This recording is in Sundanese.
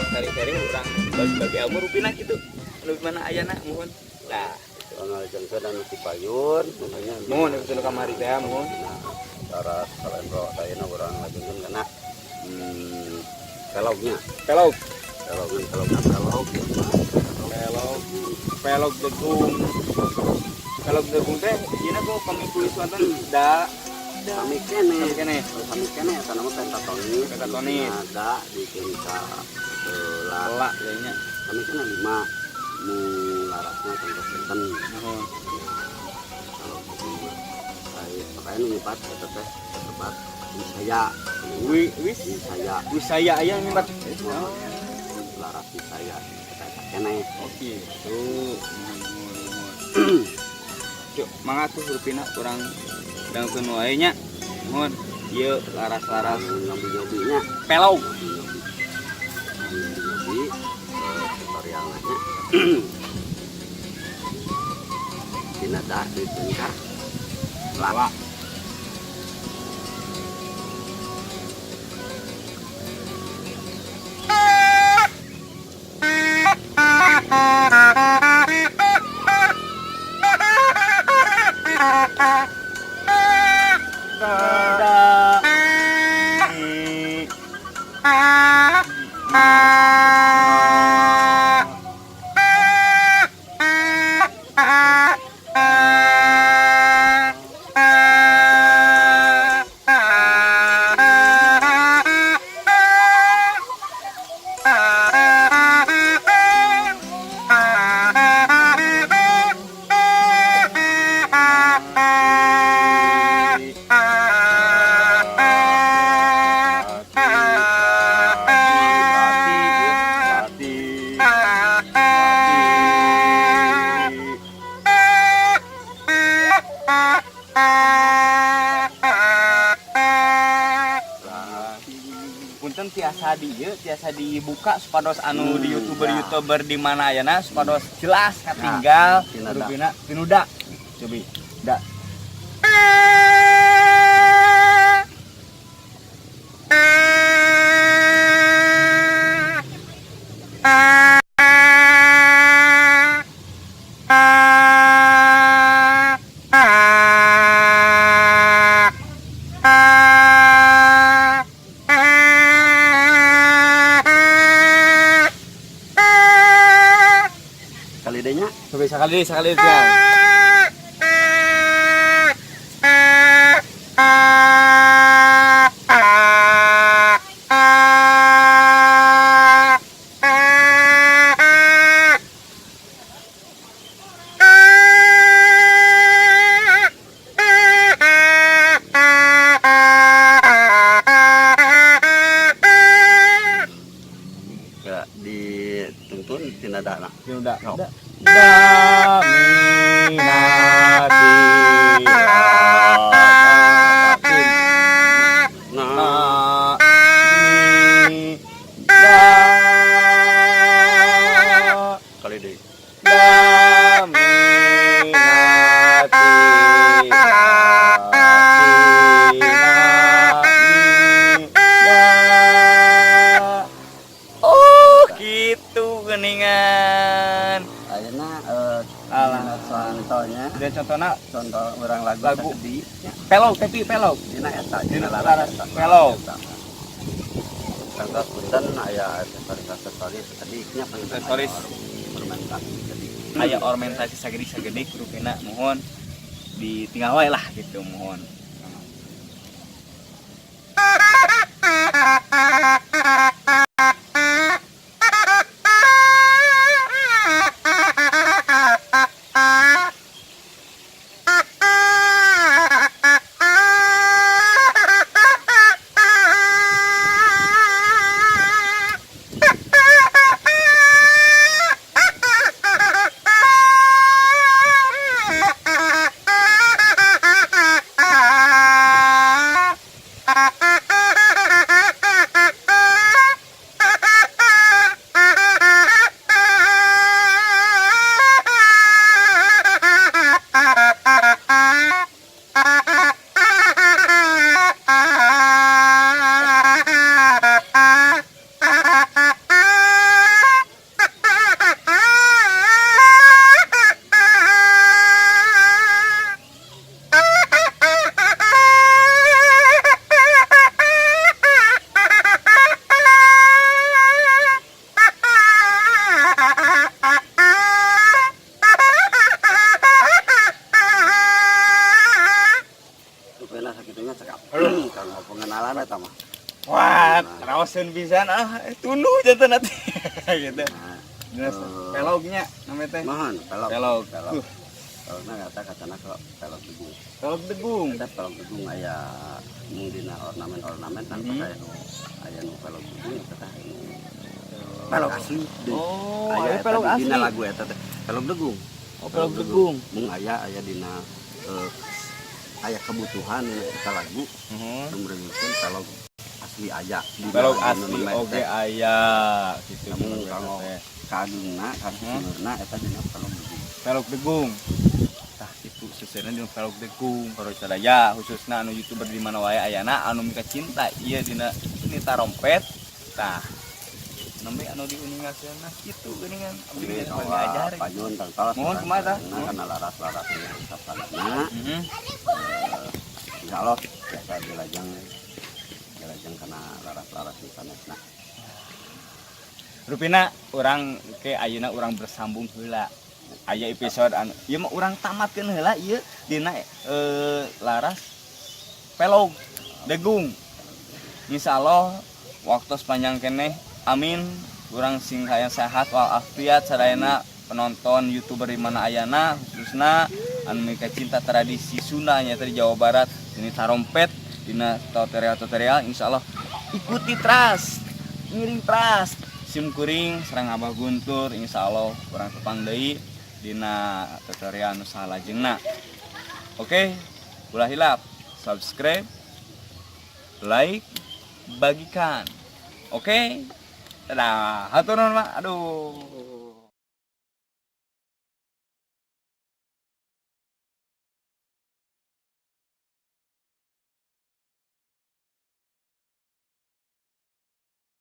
Sharing-sharing urang bagi-bagi ilmu rupina gitu. Anu mana ayana muhun. Nah, Ngalajengkeun anu ti payun makanya. Muhun itu nu kamari teh muhun. Nah, cara salendro ayeuna urang lajengkeun kana pelognya. Pelog, Pelog, pelogna pelog. Pelog, pelog degung. Pelog degung teh ieu kok pami kulis wonten da Sami kene. Sami kene. Sami kene eta nama pentatonis. Pentatonis. Ada di ka la. La kayaknya. Sami kene lima nu larasna contoh benten. Muhun. Kalau saya makanya nu nyebat eta teh sebat wisaya. Wi wis Wisaya. Wisaya aya nyebat. Laras wisaya eta eta kene. Oh gitu. Muhun, muhun, muhun. Cuk, mangga tuh rupina urang dangukeun wae nya. Muhun. Ieu laras-laras nyobi-nyobinya. Pelog. Nyobi-nyobi tutorialnya tina da dipun ka la. La. Da mi ma. Punten tiasa di ieu tiasa dibuka supados anu di YouTuber YouTuber di mana ayana supados jelas katinggal Tina da. Rupina tinuda cobi da. Kali deui nya. Cobi sekali sekali ya. Ya, dituntun tina dana. Tinuda. Sok. Da da mi na ti la ti Nah, na mi da kali deui. Da mi na ti la ti na mi da. Oh gitu geningan. Ayeuna Alah. dina contohnya, Dan contohna contoh urang lagu Lagu. sakedik nya. Pelog tapi pelog. Dina eta Dina dina laras laras eta. pelog. Eta. Contoh punten aya aksesoris-aksesoris sakediknya punten. Aksesoris. Ornamentasi sakedik. Aya ornamentasi sagedik-sagedik rupina mohon ditinggal wae lah gitu mohon. Raoseun pisan ah, tunduh janten nanti gitu. Nah, Dina pelognya namanya teh. Mohon pelog. Pelog. Pelog. Pelogna kata katana ke pelog degung. Pelog degung. Eta pelog degung aya mung dina ornamen-ornamen kan aya nu pelog degung eta teh anu pelog asli deui. Oh, Aya aya eta pelog di asli. Dina lagu eta teh pelog degung. Oh, pelog degung. Mung aya aya dina aya kebutuhan dina eta lagu nu meureukeun pelog asli aya. Dina Pelog lagu asli nu oge teh. Aya gitu. Namun kanggo kaagungna kaseueurna eta dina pelog degung. Pelog degung. Tah itu seseuna dina pelog degung. Para sadaya khususna anu YouTuber di mana wae ayana anu mika cinta ieu dina seni tarompet. Tah nembe anu diuningakeunna kitu geuningan abdi Ini ge ngajar. Payun tangtos. Mohon kumaha tah? Kana laras-laras sapadana. Insyaallah biasa dilajeng dilajeng kana laras-laras nu sanesna. Rupina urang ke ayeuna urang bersambung heula. Aya episode anu ieu mah urang tamatkeun heula ieu dina laras pelog degung. Insyaallah waktu sepanjang keneh, amin, urang sing hayang sehat walafiat sadayana penonton YouTuber di mana ayana, khususna anu mika cinta tradisi Sunda nya di Jawa Barat ini tarompet dina tutorial-tutorial. Insyaallah ikuti terus, ngiring terus sim kuring sareng Abah Guntur. Insyaallah urang tepang deui dina tutorial nu salajengna. Oke, ulah hilap subscribe, like, bagikan. Oke, dadah, hatur nuhun, Mak. Aduh.